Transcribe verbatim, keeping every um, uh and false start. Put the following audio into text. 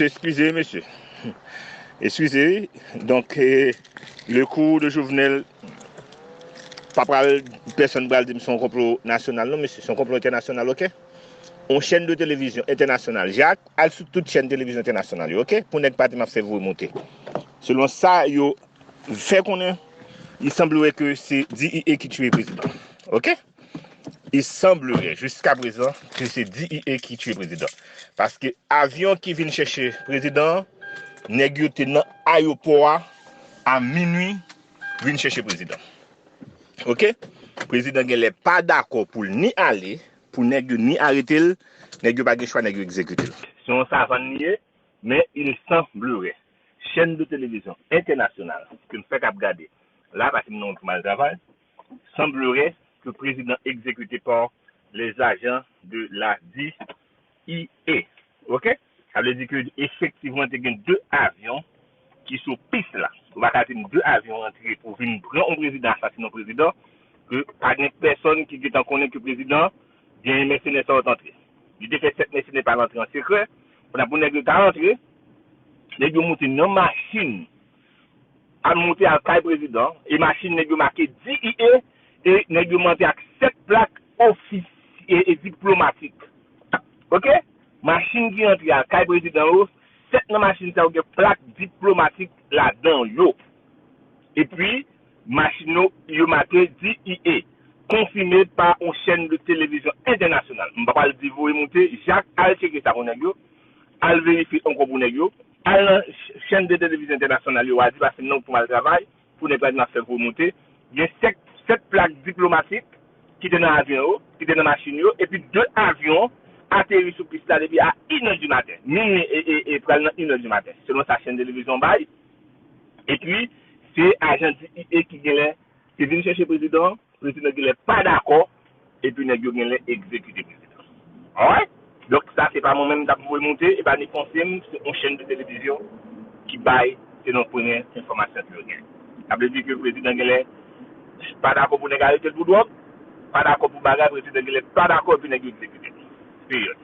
Eskize, mesye. Eskize, wi. Donk, eh, le kou de Jovenel, pa pral, pèsonn pral di m se yon konplo nasyonal, non, mesye, se yon konplo entènasyonal, oke? On chèn de televizyon entènasyonal, Jacques, al sou tout chèn televizyon entènasyonal yo, oke? Pou nèg pa di m ap fè voye monte. Selon sa yo fè konnen, il semblerait que c'est D E A ki tiye prezidan. Oke? Il semblerait, jusqu'à présent, que c'est D E A ki tiye prezidan. Paske avyon ki vin chèche prezidan an, nèg yo te nan ayewopò a, a minwi, vin chèche prezidan. Oke? Prezidan genlè pa dakò pou l ni ale, pou nèg yo ni arete l, nèg yo pa gen chwa, nèg yo egzekite l. Se yon savann li ye, men il semblerait, chèn de televizyon entènasyonal ke m fèk ap gade la, paske m nan wout pou m al travay, semblerait que président exécuté par les agents de la D E A. Oke? Sa vle di ke efektivman te gen de avyon ki sou pis la. Ou pa ka di m de avyon rantre pou vin pran yon prezidan, asasinen yon prezidan, ke pa gen pèsonn ki gentan konnen ke prezidan gen mèsenè sa yo t antre. Li te fè sèt mèsenè pa l antre an sekrè. Pandan pou nèg yo ta antre, nèg yo monte nan machin, al monte al kay prezidan, e machin nèg yo make D E A, e nèg yo monte ak sèt plak ofisye e diplomatik. Oke? Machin ki antre al kay prezidan yo, sèt nan machin sa yo gen plak diplomatik ladan yo. Epi, machin yo, yo make D E A, konfime pa yon chèn de televizyon entènasyonal. M pa pral di voye monte, Jacques, al tcheke sa pou nèg yo, al verifye ankò pou nèg yo, al nan ch-, chèn de televizyon entènasyonal yo, al di pase non pou m al travay, pou nèg la di m ap fè voye monte. Gen sèt, sèt plak diplomatik ki te nan avyon yo, ki te nan machin yo, epi de avyon ateri sou pis la depi a inè di maten. Minwi e, e, e pral nan inè di maten, selon sa chèn televizyon bay. Epi, se ajan D E A ki genlè te vin chèche prezidan an, prezidan genlè pa dakò, epi nèg yo genlè egzekite prezidan an. Alright? Donk, sa se pa mwen menm k ap voye monte, e pa ni panse m, se yon chèn de televizyon ki bay, se nan premye enfòmasyon ke yo gen. Sa vle di ke prezidan genlè pa dakò pou nèg arete l pou dwòg, pa dakò pou bagay, prezidan genlè pa dakò, epi nèg yo egzekite l. Peryòd.